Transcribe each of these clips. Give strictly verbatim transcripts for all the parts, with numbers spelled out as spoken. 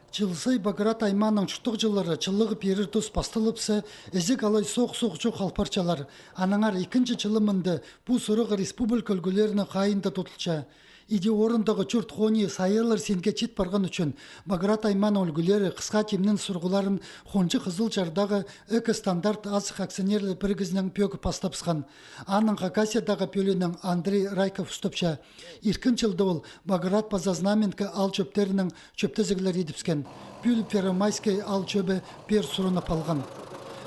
Чыл сай Баграт аймааның чуртағҷылары чылығ пирер тус пасталыпса, ізіг алай соох-соох чох халпарчалар. Аннаңар ікінҷі чылы мында пу сурығ республика ӱлгӱлерінің хайиинда тудылча. Иди орындағы чурт хонии саялар синге чит парған ӱчӱн Баграт аймааның ӱлгӱлері Хысха Тимнің сурығларын хонҷых Хызыл Чардағы «Экостандарт» азых акционерлік пірігізінең пӧгіп пастабысхан. Аның Хакасиядағы пӧлиинең Андрей Райков устапча. Ирткен чылда ол Баграт паза Знаменка аал чӧптерінең чӧптезіглер идібіскен. Пӱӱл Первомайскай аал чӧбі пеер сурынып алған.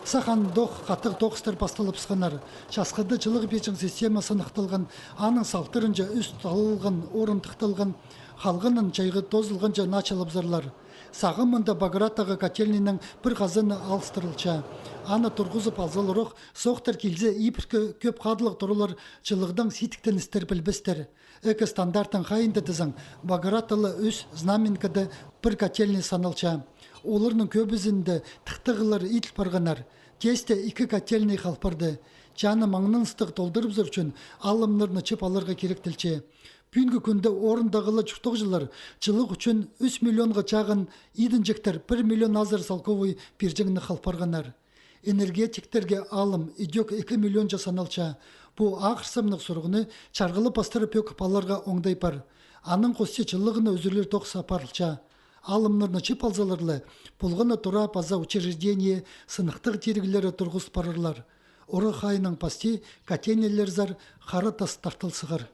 Сах андох хатығ тоғыстар пасталыбысханнар. Часхыда чылығ пирҷең система сыныхталған, аның салтарынҷа ӱс талалған орын тыхталған, халғанын чайғы тоозылғанҷа началабызарлар. Сағам мында Баграттағы котельныйның пір хазаны алыстырылча. Аны турғызып алзалар ох, соохтар килзе, ибіркі кӧп хадылығ туралар чылығдаң сидіктеністер пілбестер. «Экостандарттың» хайиинда тізең, Баграттала ӱс, Знаменкада пір котельный саналча. Оларның кӧбізінде тыхтағлар иділ парғаннар. Тесте ікі котельный халпарды. Чаны маңнаныстығ толдырыбызар ӱчӱн алымнарны чіп аларға киректелче. Пӱӱнгі кӱнде орындағыла чуртағҷылар чылығ ӱчӱн ӱс миллионға чағын идінҷектер пір миллион азыра салковай пирҷеңні халпарғаннар. Энергетиктерге алым идӧк ікі миллионҷа саналча. Пу ағырсамнығ сурығны чарғылап пастыра пӧгіп аларға оңдай пар. Анаң хости чылығына ӱзӱрлер тоғыс апарылча. Алымнарны чіп алзалар ла, полған на тура паза учреждение сыныхтығ тиріглері турғыс парарлар. Орах хайының пасти котельныйларзар хара тас тартыл сығар.